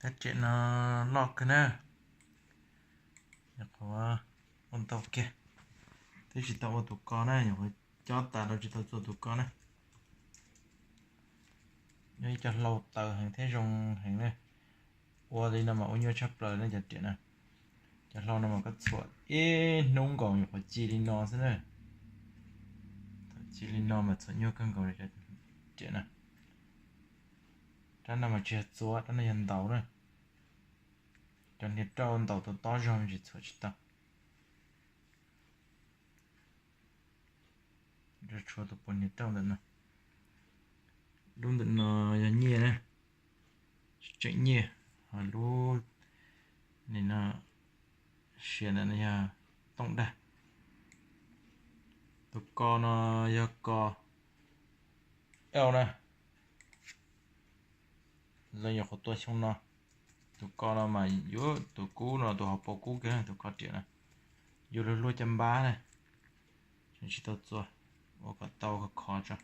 Cov riam no loj kawg na, nyuam qhuav ua ntau kiag, twb tsis tau ua tus ko na, nyuam qhuav cob tas rau tsis tau txua tus ko na. Yog ib cov hlau tawv heev thiab zoo heev na. Ua li no mas ua nyuaj tshaj plaws na cov riam na. Cov hlau no mas koj txhuam ib hnub nkaus nyuam qhuav ci li no xwb na. Thaum ci li no mas txhuam nyuaj kawg nkaus li cov riam na. Rab no mas tsis yog txua, rab no yog ntaus na. Cov hniav rauj ntaus tus tob zog tsis txhuam tsis tau. Tshuav tus puas hniav rauj ntawm no. Lub ntawm no yog nyiaj na, tseem nyiaj, ho lub nim no siav ntawm no yog tooj dag. Tus ko no yog ko L na, lawv nyuam qhuav tua xyoo no. Tus ko no mas yuav tus kub no tus hauv paus kub kiag na, tus ko riam na, yuav luag luag caj npab na, tseem tsis tau txua, ua kom tau khov khov tso.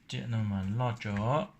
Riam no mas loj tso.